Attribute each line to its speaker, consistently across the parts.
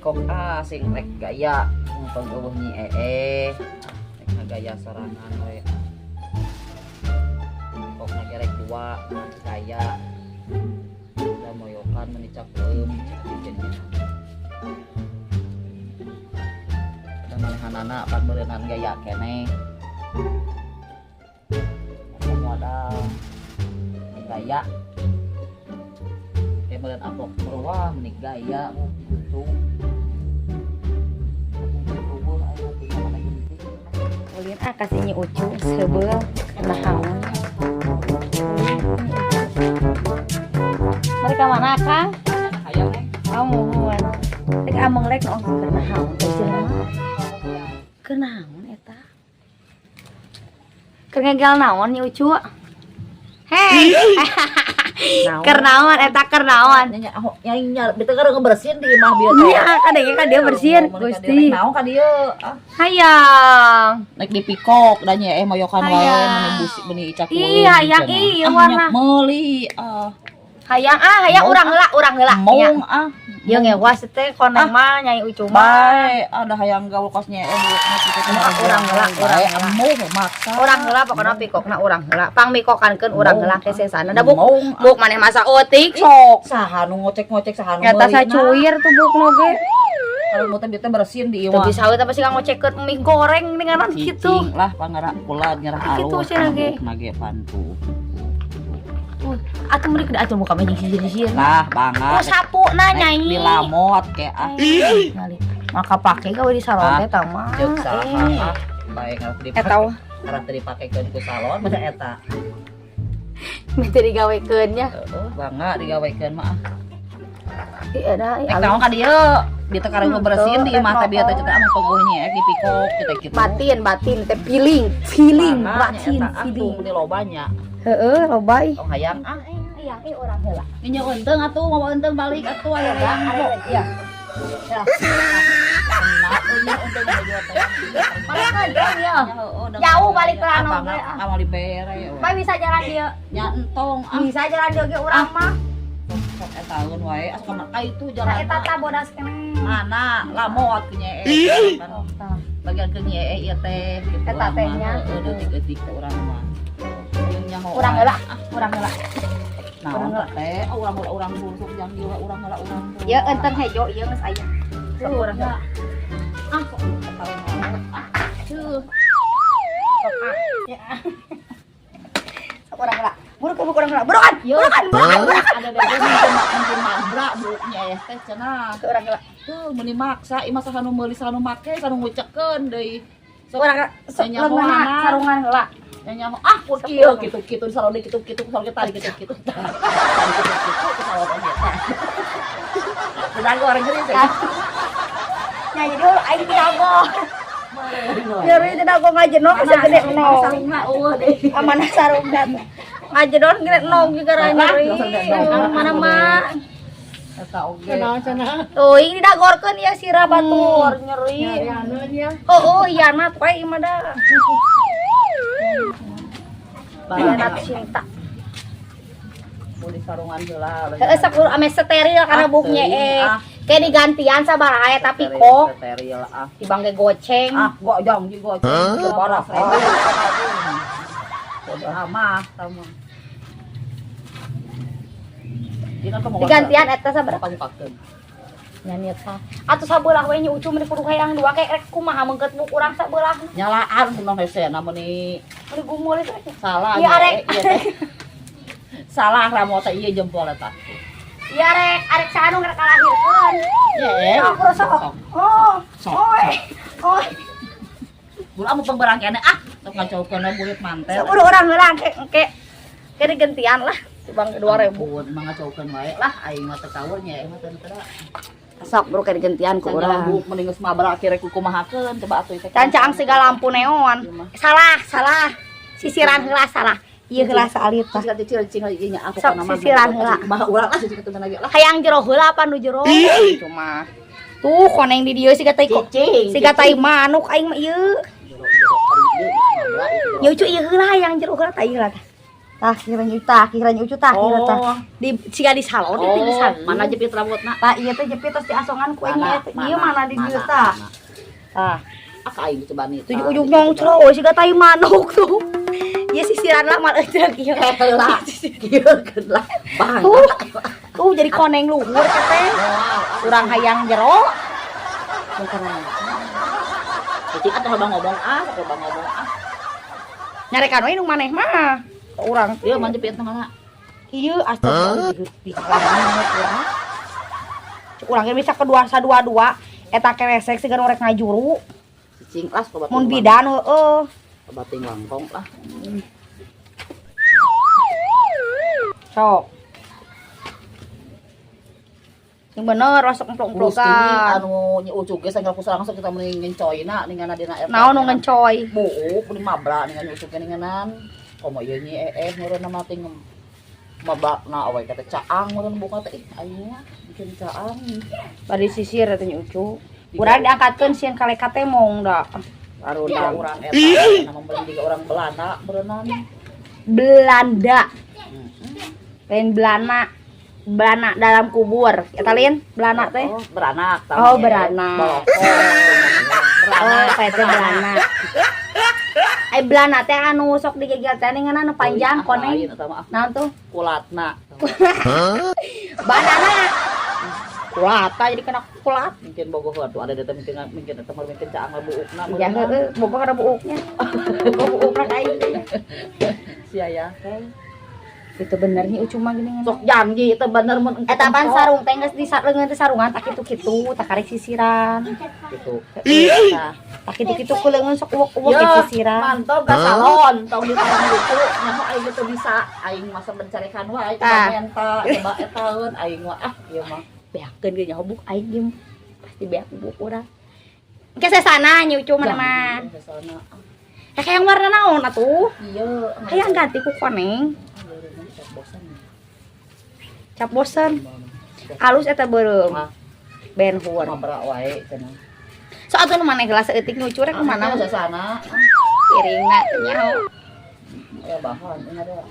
Speaker 1: Pikok ah sing rek gaya mumpung euweuh Nyi Ee. Rek ngagaya sorangan we. Pikokna ge rek dua gaya. Da moyokan meuni cakeum cek nya. Da manehanana pan meureunan gaya keneh. Modal gaya. Kayak meureun apok wah meuni gaya gitu.
Speaker 2: Ulin ah kasih Nyi Ucu sebeul nahaon. Mereka mana, Kang?
Speaker 1: Hayang eh.
Speaker 2: Oh, muhun. Rek ameng rek oh keur nahaon teh jelema. Keur nahaon eta? Keur ngegel naon Nyi Ucu? Hei. Keur naon eta, keur naon?
Speaker 1: Nya nya nya beta ngebersihin di imah bieu teh.
Speaker 2: Iya, kan dia kan dia bersihin, Gusti.
Speaker 1: Naon ka dieu? Ah,
Speaker 2: Hayang.
Speaker 1: Naik di pikok da nya moyokan wae
Speaker 2: Hayang.
Speaker 1: Meuni busi meuni icak.
Speaker 2: Ih, hayang, ih, warna.
Speaker 1: Meuli ah.
Speaker 2: Hayang ah, hayang urang heula, urang heula.
Speaker 1: Mong ah.
Speaker 2: Ieu ngewas teh koneng mah Nyai Ucu mah.
Speaker 1: Bae, ada hayang gaul kosnya bulukna kitu teh.
Speaker 2: Ah, urang heula, urang
Speaker 1: Bae,
Speaker 2: heula.
Speaker 1: embung maksa.
Speaker 2: Urang heula pokona pikokna urang heula. Pang mikokankeun urang heula ke sesana. Da buk
Speaker 1: Mong.
Speaker 2: buk maneh masa otik sok.
Speaker 1: Saha nu ngocek-ngocek, saha nu
Speaker 2: Nyata
Speaker 1: meulina?
Speaker 2: Sacuir tuh buk ge.
Speaker 1: Kalau mau teh bieu teh bersihin di
Speaker 2: Teu
Speaker 1: imah.
Speaker 2: bisa we tapi sih ngocekkeun mie goreng dengan kitu.
Speaker 1: Cicing lah pangara kula nyerah
Speaker 2: Kitu
Speaker 1: alus.
Speaker 2: cenah ge.
Speaker 1: Bukna ge pantu.
Speaker 2: Atuh meuli atuh muka mah jeung sieun-sieun.
Speaker 1: Lah, bangga.
Speaker 2: Oh, sapu na
Speaker 1: Naik
Speaker 2: Nyai.
Speaker 1: di lamot ke ah.
Speaker 2: Maka pake gawe di salon teh tah mah.
Speaker 1: Jeung saha
Speaker 2: Eh.
Speaker 1: ah. Bae ngarep dipake.
Speaker 2: Eta wah.
Speaker 1: Ngarep dipakekeun ku salon beda eta.
Speaker 2: Meh teu digawekeun nya.
Speaker 1: Heeh, bangga digawekeun mah ah.
Speaker 2: Ih, ada ih,
Speaker 1: Rek naon ka dieu? Dieu teh karek ngebersihin di imah teh bieu teh cenah amung penguh nya di pikok kitu kitu.
Speaker 2: Batin, batin teh feeling, feeling, batin, feeling.
Speaker 1: Di lobanya.
Speaker 2: Heeh, loba ih.
Speaker 1: Tong hayang ah.
Speaker 2: Hayang ih urang heula.
Speaker 1: Inyo eunteng atuh, mau eunteng balik atuh aya hayang.
Speaker 2: Iya.
Speaker 1: Kena eunya eunteng baju teh.
Speaker 2: Balik ya. Jauh balik ke anu
Speaker 1: Bangga
Speaker 2: ge, ah.
Speaker 1: amal dibere.
Speaker 2: Bae bisa jalan dia.
Speaker 1: Nya entong ah.
Speaker 2: Bisa jalan dia ge urang mah.
Speaker 1: Sok etaeun wae asa ka ka itu
Speaker 2: Nah,
Speaker 1: jalan.
Speaker 2: Eta tah bodas keneh.
Speaker 1: Mana lamot ke nya eh. Bagian ke nya ieu teh gitu.
Speaker 2: Eta teh nya.
Speaker 1: Heeh, detik-detik teh urang mah. Jeung nyaho.
Speaker 2: Urang heula, urang heula.
Speaker 1: Naon teh? Ah, urang heula urang dulu sok jang dieu urang heula urang.
Speaker 2: Ieu eunteng hejo ieu geus aya. Sok urang heula.
Speaker 1: Ah, sok etaeun wae. Ah, ceuh.
Speaker 2: Sok ah. Ya. Sok urang heula. Buruk buruk urang heula. Burukan, burukan, burukan, burukan.
Speaker 1: Ada deh mungkin mabrak buknya ya teh cenah.
Speaker 2: Sok urang heula.
Speaker 1: Tuh meuni maksa imah saha nu meuli, saha nu make, saha nu ngucekeun deui. Sok
Speaker 2: Urang heula. Sok
Speaker 1: Nyaho
Speaker 2: leungeunna
Speaker 1: anak.
Speaker 2: Sarungan heula.
Speaker 1: Nyaho ah pun kieu kitu kitu di salon kitu kitu salon tadi kitu kitu. Tadi kitu kitu ke salon oge teh. Sedang goreng geuning teh.
Speaker 2: Nya jadi aing tidak. Nyeri tidak gua ngajenong segede nong.
Speaker 1: Sarungna eueuh deui.
Speaker 2: Amanah sarungna. Ngajedon gede nong juga nyeri. Mana mah.
Speaker 1: Eta oge.
Speaker 2: Tuh, ini dagorkeun ya sirah batur nyeri. Oh, hianat wae ieu mah dah. Hianat cinta.
Speaker 1: Beli sarungan heula.
Speaker 2: Heeh, sok ame steril karena
Speaker 1: Ah,
Speaker 2: buknya
Speaker 1: teuing,
Speaker 2: eh.
Speaker 1: ah.
Speaker 2: Kayak digantian sabaraha eta pikok
Speaker 1: Steril ah.
Speaker 2: dibangke goceng.
Speaker 1: Ah, gojong di goceng. Parah. Bodoh amat tah mah. Dina teh mau
Speaker 2: Digantian eta sabaraha?
Speaker 1: Pangpakeun.
Speaker 2: Nya niat tah. Atuh sabelah we nya Ucu meni kudu hayang dua kayak rek kumaha mengket buk urang sabelah.
Speaker 1: Nyalaan kunaon hese na meuni
Speaker 2: Meni gumul itu.
Speaker 1: Salah
Speaker 2: Iya,
Speaker 1: nya,
Speaker 2: arek.
Speaker 1: eh, iya teh. Salah ramo teh ieu jempol eta.
Speaker 2: Iya rek, arek sanu rek kalahirkeun.
Speaker 1: Ye.
Speaker 2: Sok sok. Oh.
Speaker 1: Sok.
Speaker 2: Oh. Oh.
Speaker 1: Buru amu pengberang keneh ah, sok ngacaukeun we burit mantel.
Speaker 2: Sok buru urang heula ke ke ke digantian lah. Bang 2000.
Speaker 1: Ampun, mah ngacaukeun wae lah aing mah teu kaur nya aing mah teu teu.
Speaker 2: Sok buru ke digantian ku
Speaker 1: Urang
Speaker 2: urang.
Speaker 1: buk mending geus mabrak rek kumahakeun coba atuh teh.
Speaker 2: Cancang siga lampu neon. Salah, salah. Sisiran heula salah. Ieu heula saalit tah.
Speaker 1: Cicing cicing cicing ieu nya aku
Speaker 2: Sok
Speaker 1: kana mah.
Speaker 2: sisiran heula.
Speaker 1: Mah urang lah cicing teu lagi lah.
Speaker 2: Hayang jero heula apa nu jero? Cuma tuh koneng di dieu siga tai kok.
Speaker 1: Cicing.
Speaker 2: Siga tai manuk aing mah ieu.
Speaker 1: Jero jero kali ieu geus mabrak ieu jero.
Speaker 2: Nya Ucu ieu heula hayang jero heula tai heula tah. Tah kira nyuta, kira nyucu tah kira tah.
Speaker 1: Oh.
Speaker 2: Di siga di salon itu di
Speaker 1: Oh,
Speaker 2: salon.
Speaker 1: mana jepit rambutna?
Speaker 2: Tah ieu teh jepit terus diasongan ku aing ieu teh. Ieu mana di dieu tah. Tah,
Speaker 1: Ah, ka aing coba nih.
Speaker 2: tujuh ujung nyongcro siga tai manuk tuh. Ieu sisiran lah mal euceuk ieu.
Speaker 1: Lah, kieu lah. Bang.
Speaker 2: Tuh, tuh jadi koneng luhur teh. Urang hayang jero.
Speaker 1: Cicing atuh loba ngomong ah, loba ngomong ah.
Speaker 2: Nyarekan we nu maneh mah. Urang
Speaker 1: Ieu mah jepitna mana?
Speaker 2: Ieu astagfirullah di halaman urang. Cek urang ge bisa kedua sadua-dua eta keresek siga nu rek ngajuru.
Speaker 1: Cicing lah loba.
Speaker 2: Mun bidan heueuh.
Speaker 1: Loba ting langkong lah.
Speaker 2: Sok. Yang bener masuk
Speaker 1: Terus
Speaker 2: emplok-emplokan.
Speaker 1: Anu nyi ucuk ge sanggal ku langsung kita mending ngencoyna ningana dina eta.
Speaker 2: Naon nu ngencoy?
Speaker 1: Buuk mending mabra ningan ucuk ge ninganan. Komo ieu nyi meureun mah ting mabakna we kata caang meureun buka teh ih aing mah bikin caang.
Speaker 2: Bari sisir eta nyi ucu. Urang diangkatkeun sieun kaleka teh mong da.
Speaker 1: Karuna urang eta nama meureun jiga urang Belanda meureunnan.
Speaker 2: Belanda. Lain Belana. Belana dalam kubur. Eta lain Belana teh.
Speaker 1: Oh, beranak
Speaker 2: Oh, beranak.
Speaker 1: Beranak.
Speaker 2: Oh, kayak teh Belana. Ai Belana teh anu sok digegel teh ningan anu panjang koneng.
Speaker 1: Lain eta mah
Speaker 2: Naon tuh?
Speaker 1: kulatna.
Speaker 2: Banana. Kulata jadi kena kulat.
Speaker 1: Mungkin bogoh tuh ada data mungkin mungkin eta mah mungkin caang buukna.
Speaker 2: Iya heeh, bogoh kana buuknya. Bogoh buukna ka aing.
Speaker 1: Sia ya teh.
Speaker 2: Itu bener nih ucu mah gini.
Speaker 1: Sok janji itu bener mun
Speaker 2: Eta pan sarung teh geus di leungeun teh sarungan tak kitu-kitu, tak karek sisiran.
Speaker 1: Gitu.
Speaker 2: Heeh. Tak kitu-kitu ku leungeun sok uwek-uwek
Speaker 1: Yo,
Speaker 2: sisiran.
Speaker 1: Mantap ke salon, tong di salon gitu. Nyaho aing teu bisa, aing masa mencarekan wae coba
Speaker 2: Tah.
Speaker 1: menta, coba etaeun aing mah ah ieu mah.
Speaker 2: Beakeun ge nyaho buk aing ge pasti beak buk urang. Engke sesana nyi ucu mana mah.
Speaker 1: Sesana.
Speaker 2: Ya kayak warna naon atuh?
Speaker 1: Iya,
Speaker 2: Hayang ganti ku koneng.
Speaker 1: Bosan.
Speaker 2: Cap bosen. Halus eta beureum.
Speaker 1: Ah.
Speaker 2: Ben hur.
Speaker 1: Mabrak wae cenah.
Speaker 2: So atuh nu maneh gelas saeutik nyucu rek kumaha?
Speaker 1: Sesana?
Speaker 2: Piringna teh nyaho.
Speaker 1: Ya bahan ini ada.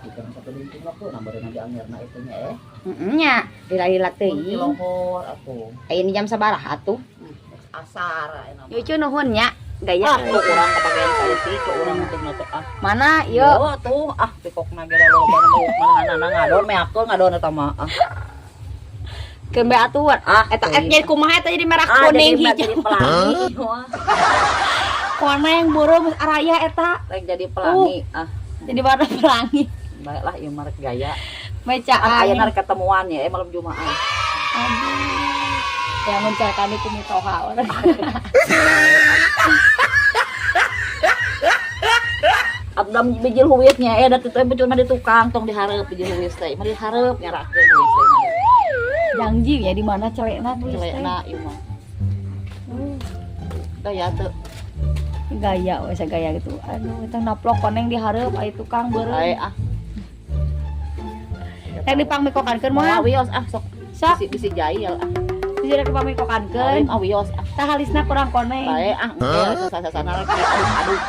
Speaker 1: Ikan satu linting waktu nambahin aja angirna itunya eh.
Speaker 2: Heeh nya, lila-lila teuing.
Speaker 1: Lohor atuh.
Speaker 2: Ayeuna jam sabaraha atuh?
Speaker 1: Asar ayeuna mah.
Speaker 2: Nyucu nuhun nya, gaya.
Speaker 1: Ah, ku urang kabagian saeutik, ku urang teh teh ah.
Speaker 2: Mana
Speaker 1: Yo
Speaker 2: ieu?
Speaker 1: tuh ah pikokna ge loba nu mana ngadon meakeun ngadon eta mah. Ah.
Speaker 2: Keun bae atuh.
Speaker 1: Ah,
Speaker 2: Eta
Speaker 1: teuing.
Speaker 2: jadi kumaha eta jadi merah
Speaker 1: Ah,
Speaker 2: kuning
Speaker 1: jadi
Speaker 2: hijau.
Speaker 1: jadi pelangi. Wah,
Speaker 2: Koneng beureum geus araya eta.
Speaker 1: rek jadi pelangi. Ah,
Speaker 2: Jadi warna pelangi.
Speaker 1: baiklah ieu mah rek gaya.
Speaker 2: Meca
Speaker 1: Ah, ayeuna rek ketemuan ya malam Jumat.
Speaker 2: Aduh. Ya mencarikan ku mitoha orang.
Speaker 1: Abdam bijil huwitnya eh da teu cuma di tukang tong dihareup bijil huwis teh. Mah dihareup nyarakeun huwis teh.
Speaker 2: Janji ya di mana celekna huwis teh.
Speaker 1: Celekna ieu mah. Gaya teu.
Speaker 2: Gaya we gaya gitu. Aduh, eta naplok koneng dihareup aya tukang beureum.
Speaker 1: Bae ah.
Speaker 2: Rek dipangmikokankeun moal.
Speaker 1: Moal wios ah sok.
Speaker 2: Sok.
Speaker 1: Bisi jahil ah.
Speaker 2: Bisi rek dipangmikokankeun.
Speaker 1: Ah wios ah.
Speaker 2: Tah halisna kurang koneng.
Speaker 1: Bae ah engke sasasana rek diaduk-aduk.